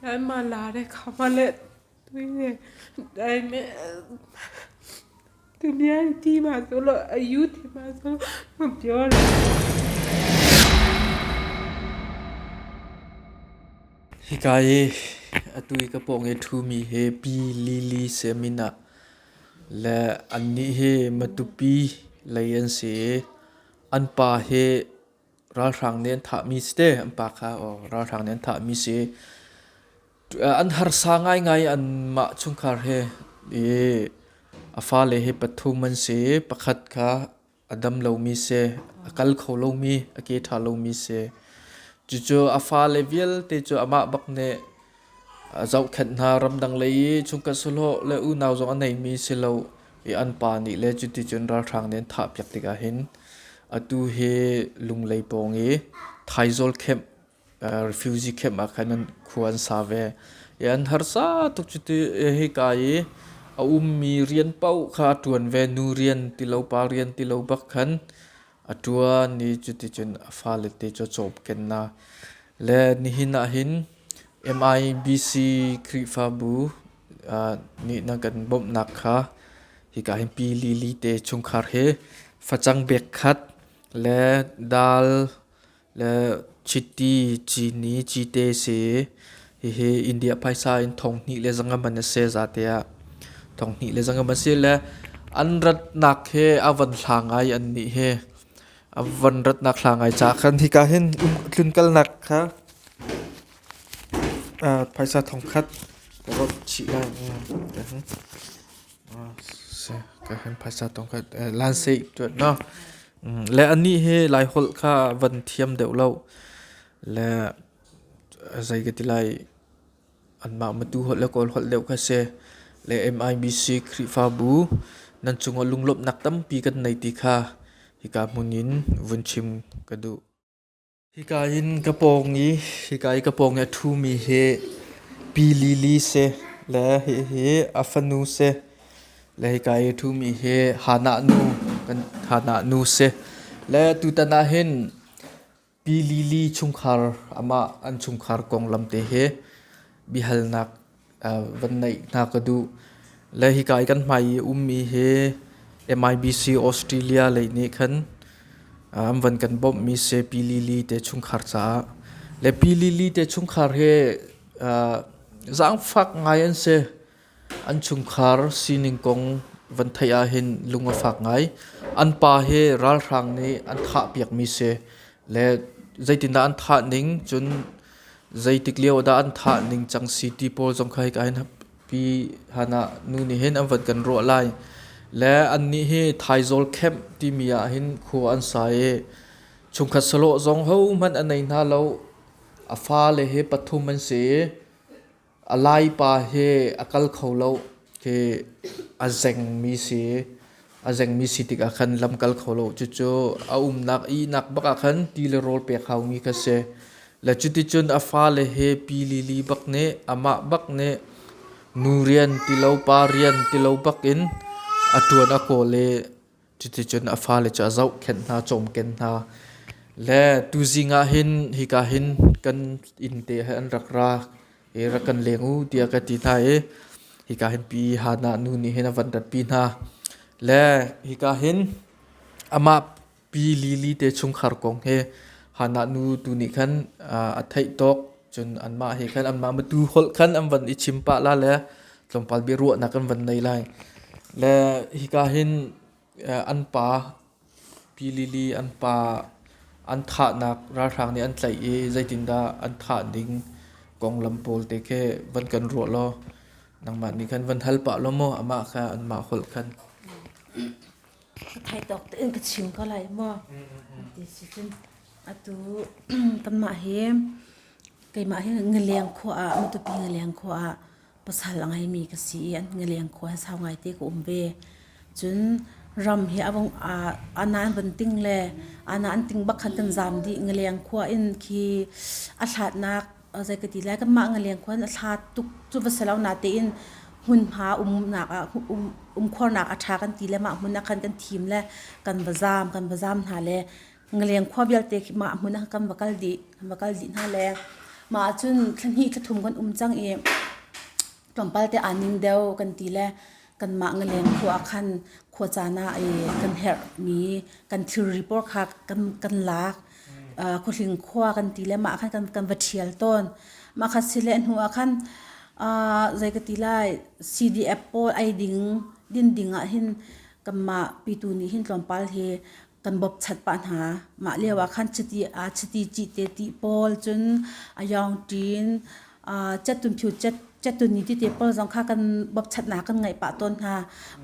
လမ်းမှာလာတဲ့ခါမှလည်းတွေးတယ်ဒါပေမဲ့သူများတီးမှာဆိုလို့အယူတီးမှာဆိုလို့မပြောတယ် Hika i atu i ka pawng i ṭhumi hi Pi Lili Semina le annih hi Matupi lei an si i an pa hi ralhrang nih an thahmi si te. An pa kha aw ralhrang nih an thahmi si. An harsa ngaingai anmah chungkhar he i a fale hi pathum an si i pakhat kha a dam lomi si, a kal kho lomi, a ke ṭha lomi si. Cucu a fale vialte cu amah bak nih a zohkhenh hna. Ramdang lei i chungkhat sahlawh le unau zong a neimi si lo i an pa nih le cuticun ralhrang nih an thahpiak tikah hin atu hi Lunglei pawng i Thaizawl camp refugee camp ah khan an khua an sa ve. I an harsa tuk cuti hika i a ummi rian paoh kha a ṭuan ve. Nu rian ti lo, pa rian ti lo bak khan a ṭuan i cuticun a fale te cu a cawmken hna. Le nihin ah hin MIBC Khrihfabu nih nan kan bawmhnak kha hika hin Pi Lili te chungkhar he facang bek khat le dal le chiti, cini, cite si. Hihi India phaisa in thong hnih le zanga man a si zate ah. Thong hnih le zanga man si le an ratnak he a van hla ngai an nih hi. A van ratnak hla ngai ca khan hika hin um tlunkalnak kha phaisa thong khat ka rawt chih lai. Ka hin phaisa tong kha lanseih tuat no. Le anih hi Laiholh kha van thiam deuh lo. Le zei ka ti lai anmah matu holh le Kawl holh deuh kha si. Le MIBC Khrihfabu nan cungah lunglawmhnak tampi kan nei ti kha hika hmun in vun chim ka duh. Hika in ka pawng i hika i ka pawng i a ṭhumi hi Pi Lili si le hihi a fanu si le hika i a ṭhumi hi Hannah nu kan Hannah nu si. Le tutan ah hin Pi Lili chungkhar amah an chungkhar konglam te hi biahalnak van neih hna ka duh. Le hika i kan hmai i ummi hi MIBC Australia lei nih khan an van kan bawmhmi si Pi Lili te chungkhar caah. Le Pi Lili te chungkhar hi zaangfak ngai an si. An chungkhar sining kong van theih ahhin lung a fak ngai. An pa hi ralhrang nih an thahpiakmi si. Le zeitindah an thah ning cun Zeitik lio dah an thah ningcang si ti pawl zong kha hika hin pi hana nu nih hin an van kan ruah lai. Le annih hi Thaizawl camp timi ah hin khua an sa i chungkhat salawh zong hohmanh an nei hna lo. A fale hi pathum an si i a laipa hi a kal kho lo khi a zengmi si. A zengmi si tikah khan lam kal kho lo. Cucu a umnak ihnak bak ah khan ti le rawl pek haumi kha si. Le cuticun a fale he pi lili bak nih amah bak nih nu rian ti lo pa rian ti lo bak in a ṭuan a kawl i cuticun a fale cu a zohkhenh hna, cawmken hna. Le tuzing ah hin hika hin kan inn te he an rak ra i rak kan leng u tiah ka ti hna i hika hin pi Hannah nu nih hin a van ratpi hna. Le hika hin amah pi Lili te chungkhar kong he Hannah nu tu nih khan a theih tawk cun anmah he khan anmah matu holh khan an van i chim pah la le tlawmpal biaruahnak an van nei lai. Le hika hin an pa Pi Lili an pa an thahnak ralhrang nih an tlaih i zeitindah an thah ding konglam pawl te khi van kan ruah law nangmah nih khan van hal pah law maw amah kha anmah holh khan. Ka thai tawk tein ka chim ko lai maw? Ti si cun atu kanmah hi keimah hi ngaleng khua ah Matupi ngaleng khua ah pasal a ngeimi ka si i an ngaleng khua hi sau ngaite ka um ve. Cun ram hi a vung ana an van ting le ana an ting bak khan kan zaam dih ngaleng khua in khi a hlatnak zei ka ti lai kanmah ngaleng khua in a hlat tuk cu va si lo natein hmunhma umnak ah umkhuarnak a ṭha kan ti le mah hmun ah khan kan thim le kan va zaam kan va zaam hna le ngaleng khua vialte khi mah hmun ah kan va kal dih kan va kal dih hna le. Mah ahcun thla hnih thla thum kan um cang i tlawmpal te aa ning deuh kan ti le kanmah ngaleng khua ah khan khua caan ah i kan herhmi kan thilri pawl kha kan lak. Khuahling khua kan ti le mah khan kan va ṭhial tawn. Mah kha si le hnu ah khan zei ka ti lai CDF pawl ei ding din ding ah hin kanmah pitu nih hin tlawmpal hi kan bawmchat pah hna. Mah lio ah khan chiti chiti cite ti pawl cun a yawng ṭin cetun phiu cetun ni tite pawl zong kha kan bawmchatnak kan ngeih pah tawn hna.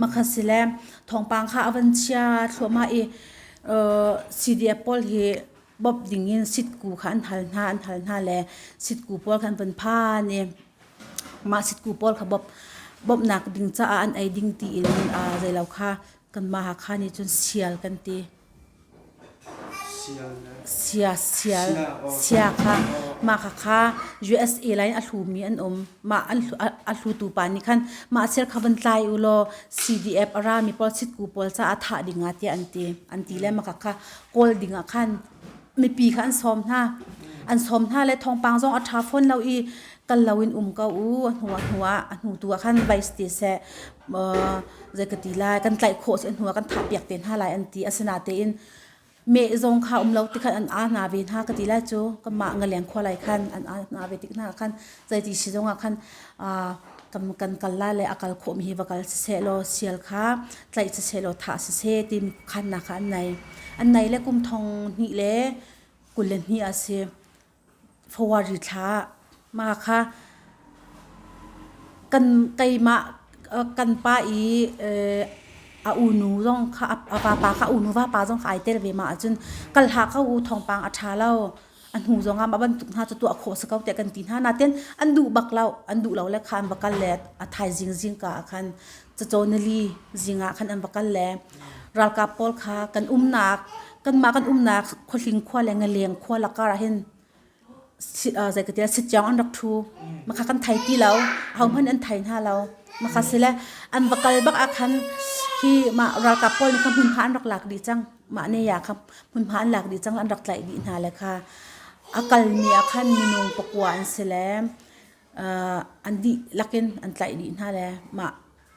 Mah kha si le thawngpang kha a van chia thluahmah i CDF pawl hi bawmh ding in sitku kha an hal hna an hal hna le sitku pawl kha an van phan i mah sitku pawl kha bawmhnak ding caah an ei ding tiin zeilo kha Kanmah Hakha nih cun sial kan ti. Sia sial sia kha mah kha USA lai in a hlumi an um. Mah an a hlutu pa nih khan mah sial kha van tlai u law CDF a rami pawl sitku pawl caah thah ding ah tiah an ti. An ti le mah kha kawl ding ah khan mipi kha an sawm hna. An sawm hna le thawngpang zong a ṭha fawn lo i kal loin um ko u a hnu a hnu ah a hnu tu ah khan vai ti seh zei ka ti lai kan tlaih khawh si a hnu ah kan thah piak te hna lai an ti. Asinatein meh zong kha um lo ti khan an aa hna ve hna ka ti lai cu kanmah ngaleng khua lai khan an aa hna ve tik hna khan zeiti si zong ah khan kan kan kal lai le a kal khawhmi hi va kal siseh law sial kha tlaih siseh law thah siseh timi khannak kha an nei. An nei le kum thong hnih le 22 a si. February thla mah kha kan keimah kan pa i a unu zong kha a vapa kha unu vapa zong kha ai tel ve ma ahcun kal hlah ko u thawngpang a ṭha lo a hnu zong ah mah bantuk hna cu tuah khawh si ko tiah kan ti hna nain an duh bak lo an duh lo le kha an va kal le a thaizing zingka ah khan cacaw nili zing ah khan an va kal le ralkap pawl kha kan umnak kanmah kan umnak khuahling khua le ngaleng khua lakar ah hin zei ka ti sitciang an rak ṭhu makha kan thei ti lo ahohmanh an thei hna lo makha sile an va kal bak ah khan hi mah ralkap pawl nih kha hmunhma an rak lak dih cang mah ne ya kha hmunhma an lak dih cang an rak tlaih dih hna le kha a kalmi ah khan minung pakua an si le an dihlak in an tlaih dih hna le mah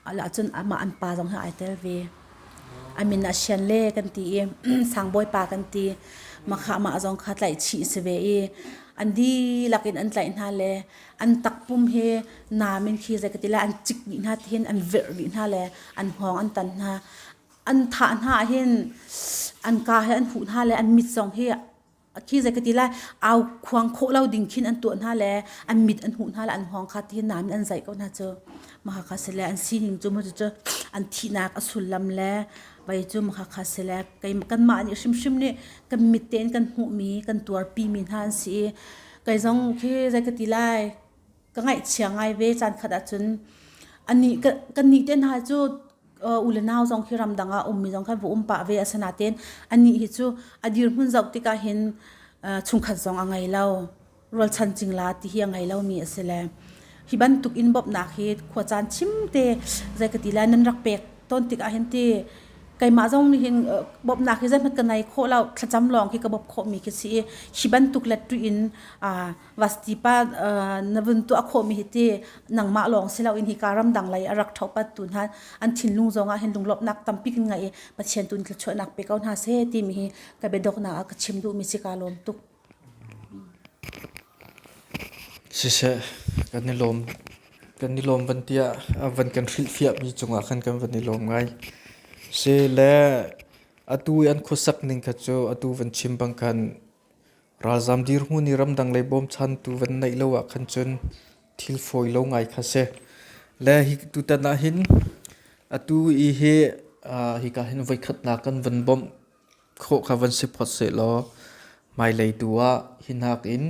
ahcun amah an pa zong hi ai tel ve. A min ah Sian Le kan ti i Sangbawi pa kan ti. Makha amah zong kha tlaih chih si ve i an dihlak in an tlaih hna le an takpum hi nam in khi zei ka ti lai an cik dih hna ti hin an virh dih hna le an hngawng an tan hna. An thah hna ah hin an ka he an huh hna le an mit zong hi khi zei ka ti lai au khuang khawh lo ding khin an tuah hna le an mit an huh hna le an hngawng kha ti nam an zaih ko hna cu mah kha si le an sining cu mu cu an thihnak a sullam le vai cu mah kha si le kei kanmah nih hrimhrim nih kan mit tein kan hmuhmi kan tuarpi mi hna an si i kei zong khi zei ka ti lai ka ngaihchia ngai ve caan khat ahcun anih kan nih te hna cu u le nau zong khi ramdang ah ummi zong khan va um pah ve asinain anih hi cu a dirhmun zoh tikah hin chungkhat zong a ngei lo rualchan cingla ti hi a ngei lomi a si le hi bantuk in bawmhnak hi khuacaan chim te zei ka ti lai nan rak pek tawn tikah hin ti keimah zong nih hin bawmhnak hi zeihmanh ka nei khawh lo thlacam lawng khi ka bawmh khawhmi khi si i hi bantuk let in Vasti pa na vun tuah khawhmi hi ti nangmah lawng si loin hika ramdang lei a rak ṭhopat tu hna an thinlung zongah hin lunglawmhnak tampi kan ngei i Pathian tu in thluachuahnak pe ko hna seh timi hi ka biadoknak ah ka chim duhmi si kaa lawm tuk. Siseh, kan i lawm kan i lawm van tiah van kan hrilhfiahmi cungah khan kan van i lawm ngai. Si le atu i an khuasak ning kha cu atu van chim bang khan Ralzam dirhmun i ramdang lei bawmchantu van neih lo ah khan cun thil fawi lo ngai kha si. Le hi tutan ah hin atu i hi hika hin voikhatnak kan van bawmh khawh kha van si phot sehlaw hmailei tu ah hi nakin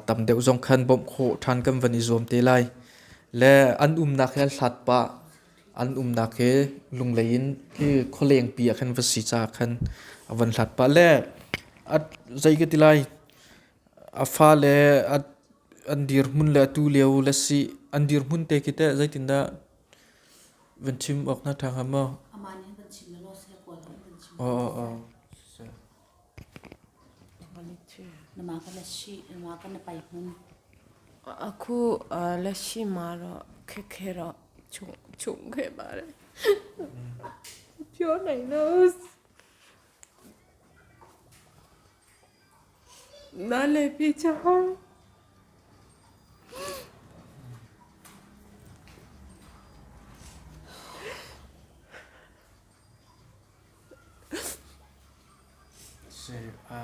tam deuh zong khan bawmh khawh ṭhan kan van i zuam te lai. Le an umnak hi an hlat pah. An umnak hi lunglei in hi khualengpi ah khan va si caah khan a van hlat pah le a zei ka ti lai a fale an dirhmun le atu lio le si an dirhmun te khi teh zeitindah van chim awk na ṭha hnga maw? Amah nih van chim law seh kawl van chim. Aw aw. Nama ka la shi, nama ka na pai hmun. အခုလက်ရှိမှာတော့ခက်ခဲတော့ခြုံခြုံခဲ့ပါတယ်ပြောနိုင်လို့နားလည်ပြချအောင် စေအာ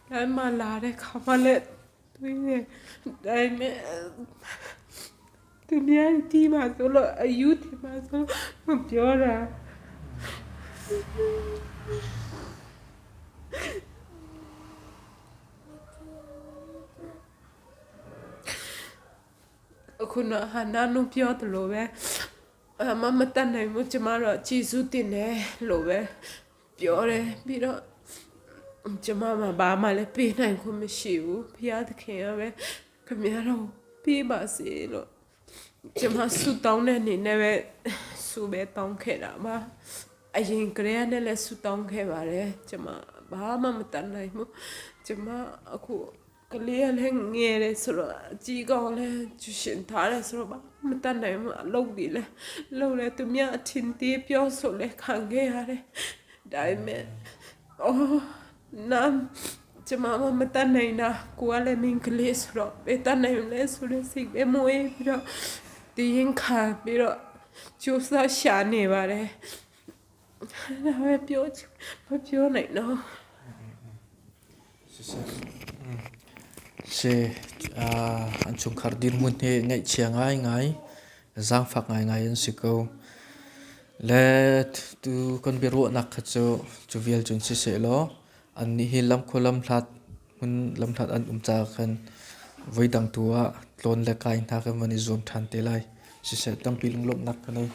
လမ်းမှာလာတဲ့ခါမှလည်းတွေးတယ်ဒါပေမဲ့သူများတီးမှာဆိုလို့အယူတီးမှာဆိုလို့မပြောတာအခုနဟာနာနုပြောတယ်လို့ပဲအမမတတ်နိုင်ဘူးကျမတို့ချီစုတင်တယ်လို့ပဲပြောတယ်ပြီးတော့ ကျမမဘာမှလည်းပေးနိုင်ခွင့်မရှိဘူးဖျားသခင်ကပဲခမရတော့ပေးပါစေလို့ကျမဆူတောင်းတဲ့အနေနဲ့ပဲဆူပဲတောင်းခဲ့တာပါအရင်ကတည်းကနဲ့လည်းဆူတောင်းခဲ့ပါတယ်ကျမဘာမှမတတ်နိုင်ဘူးကျမအခုကလေးကလည်းငယ်တယ်ဆိုတော့အကြီးကောင်လည်းကျရှင်ထားတယ်ဆိုတော့ဘာမတတ်နိုင်ဘူးအလုပ်ဒီလဲလုပ်လဲသူများအထင်သေးပြောဆိုလဲခံခဲ့ရတယ်ဒါပေမဲ့ အော်နာကျမမမတတ်နိုင်တာကိုကလည်းမင်းကလေးဆိုတော့ဘယ်တတ်နိုင်မလဲဆိုတဲ့စိတ်ပဲမွေးပြီးတော့ဒီရင်ခံပြီးတော့ကျိုးစားရှာနေပါတယ်ဒါပဲပြောချင်မပြောနိုင်တော့ စေအာan chungkhar dirhmun hi ngaihchia ngaingai zaangfak ngaingai an si ko le tu kan biaruahnak kha cu cu vial cun siseh law annih hi lamkhua lamhlat hmun lamhlat an um caah khan voidang tu ah tlawn le kai hna kan van i zuam ṭhan te lai. Siseh tampi lunglawmhnak ka nei.